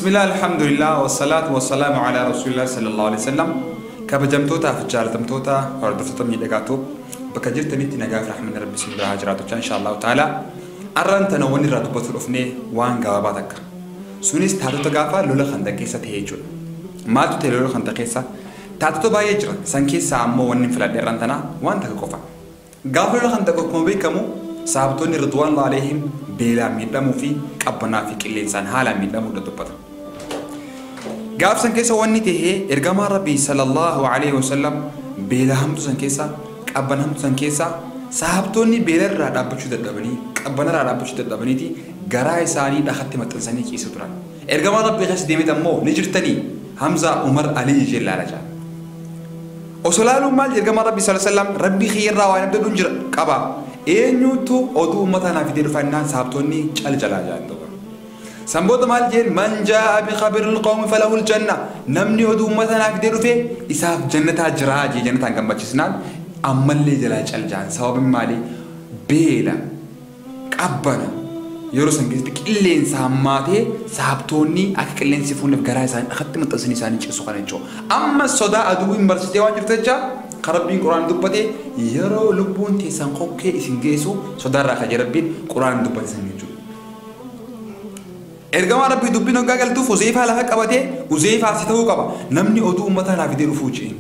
Bismillah, alhamdulillah, wasalaatu wasalaamu ala rasuulillah sallallahu alaihi wasallam. Kabajamtootaa fi jaalatamtoota hordoftoota miidhagaatu bakka jirtanitti nagaa fi rahmanni rabbi isin biraa haa jiraatu jecha insha Allahu ta'ala. Arraan tana wanni irraa dubbatu dhufnee waan gabaabaa takka. Sunis taatota gaafa lola Khandaq keessa ta'e jechuudha. Maaltu ta'e lola Khandaq keessa? Taatota baay'ee jira. San keessaa ammoo wanni filadhe arraan tana waan takka qofa. Gaafa lola Khandaq akkuma beekamu sahabtoonni ridwaanullah alaihim beelaan miidhamuu fi qabbanaa fi qilleensaan haalaan miidhamuudha dubbata. Gaaf san keessa wanni ta'e ergamaa Rabbii sallallahu alaihi wasallam beela hamtu san keessa qabbana hamtu san keessa sahabtoonni beelarraa dhaabbachuu dadhabanii qabbanarraa dhaabbachuu dadhabaniiti garaa isaanii dhakatti maxxansanii ciisu turan. Ergamaa Rabbii keessa deemee ammoo ni jirtanii Hamza Umar Ali jee laala jaa. Osoo laaluun maal ergamaa Rabbii sallallahu alaihi wasallam Rabbii kiyyarraa waan abdadhuun jira qaba. Eenyutu oduu uummata naaf fidee dhufannaan sahabtoonni cal jalaa jaan tokko. Sanboota maal jeen man jaa bi khabiril qawmi falahul janna namni oduu uummata naaf fidee dhufe isaaf jannataa jira jee jannataan gammachiisnaan ammallee jalaa cal jaan sababni maali beela qabbana yeroo san keessatti qilleensa hammaatee sahabtoonni akka qilleensi fuunneef garaa isaanii dhakatti maxxansanii isaanii ciisu kana jechuudha. Amma sodaa aduu hin barsitee waan jirtu jecha Rabbiin Quraan dubbate yeroo lubbuun teessan kokkee isin geessu sodaarraa kan Rabbiin Quraan dubbate san jechuudha. Ergamaa Rabbii dubbiin hoggaa galtuuf Uzeyfaa lafa qabatee Uzeyfaa si ta'uu qaba. Namni oduu uummata naaf fidee dhufuu jeen.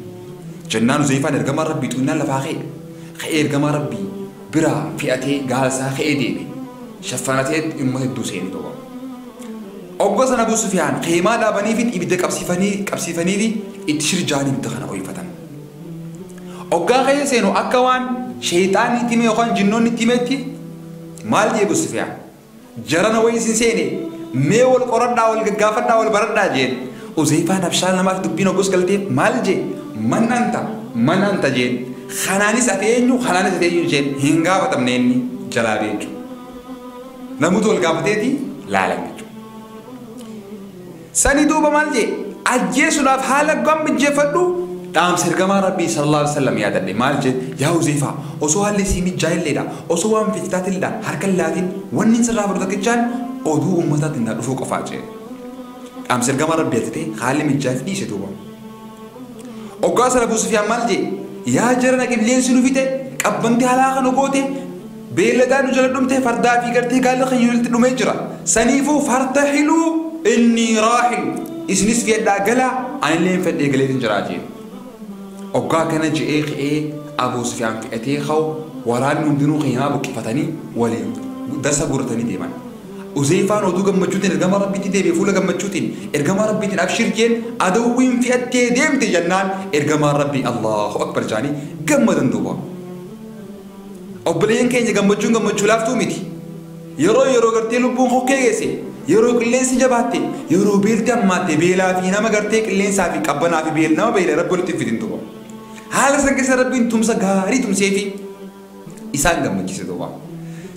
Jennaan Uzeyfaan ergamaa Rabbii xunnaan lafaa ka'e. Ka'ee ergamaa Rabbii biraa fe'atee gaala isaa ka'ee deeme. Shaffanatee uummata hedduu seene tokko. Oggo sana Abuu Sufyaan qeemaa dhaabanii fi ibidda qabsiifanii fi itti shirjaanii ibidda kana ho'ifatan. Oggaa ka'ee seenu akka waan sheexaanni itti hime yookaan jinnoonni itti himetti maal jee Abuu Sufyaan? Jarana wayii isin seene mee wal qoradhaa wal gaggaafadhaa wal baradhaa jeen. Uzeyfaan abshaal namaaf dubbiin oggus galtee maal jee man anta jeen. Kanaanis ati eenyu kanaanis ati eenyu jeen hin gaafatamne inni jalaa bee jechuudha. Namoota wal gaafateeti laalan jechuudha. Sani duuba maal jee ajjeesuudhaaf haala gammajjeeffadhu dhaamsa ergamaa Rabbii sallallahu alaihi wasallam yaadadhe maal jee yaa Uzeyfaa osoo haalli sii mijaa'illeedha osoo waan fititaatilleedha harka laatiin wanni sirraa fudhatu tokkichaan oduu uummataatti na dhufuu qofaa jee. Dhaamsa ergamaa Rabbii yaadate haalli mijaa'eef dhiise duuba. Oggaa sana Abuu Sufyaan maal jee yaa jarana qilleensi nu fite qabbanti halaa kana goote beelladaa nu jala dhumte fardaa fi gartee gaalli kan walitti dhumee jira. Saniifuu fartaxiluu inni raaxilu isinis fe'adhaa galaa anillee fedhee galeetiin jiraa jeen. Oggaa kana je'ee ka'ee Abuu Sufyaan fe'atee ka'u waraanni hundinuu qeemaa buqqifatanii waliin dasa guuratanii deeman. Uzeyfaan oduu gammachuutiin ergamaa Rabbiitti deebi'e fuula gammachuutiin ergamaa Rabbiitiin abshir jeen adawwiin fe'attee deemte jennaan ergamaan Rabbii Allahu Akbar jaanii gammadan duuba. Obboleeyyan keenya gammachuun gammachuu laaftuu miti. Yeroo yeroo gartee lubbuun hokkee geesse yeroo qilleensi jabaatte yeroo beelti hammaatte beelaa fi nama gartee qilleensaa fi qabbanaa fi beela nama beela Rabbi walitti fidin duuba. Haala san keessa Rabbiin tumsa gaarii tumsee fi isaan gammachiise duuba.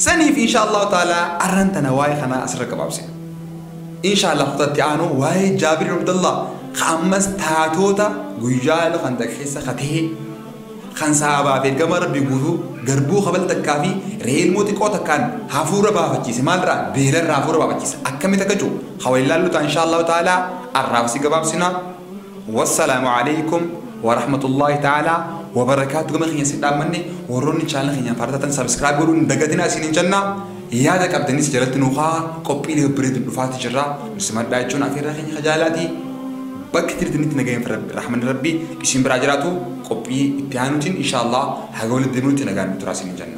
Saniif insha Allahu ta'ala arraan tana waa'ee kanaa asirra gabaabsina. Insha Allah kutatti aanu waa'ee Jaabir Abdullah ammas taatota guyyaa Khandaq keessa katee kan sahabaa fi ergamaa Rabbii guutuu garbuu kabal takkaa fi reelmoo xiqqoo takkaan hafuura baafachiise maalirraa beelarraa hafuura baafachiise akkamitti akka jiru hawaa ilaallu ta'a insha Allahu ta'ala arraabsi gabaabsina. Wassalaamu alaikum wa rahmatullahi ta'ala wa barakaatu. Gama keenya si dhaammanne warroonni chaanala keenyaan faartatan sabskiraayib godhuun dagatina isiniin jenna. Yaada qabdanis jalatti nu haa qophiilee babbareedu dhufaati jirra. Nu simadhaa jechuun afeerraa keenya kajaalaati. Bakka jirtanitti nagayeen rahmanni Rabbii isin biraa jiraatu qophii itti aanutiin insha Allah haga walitti deebinutti nagaan nu turaa isiniin jenna.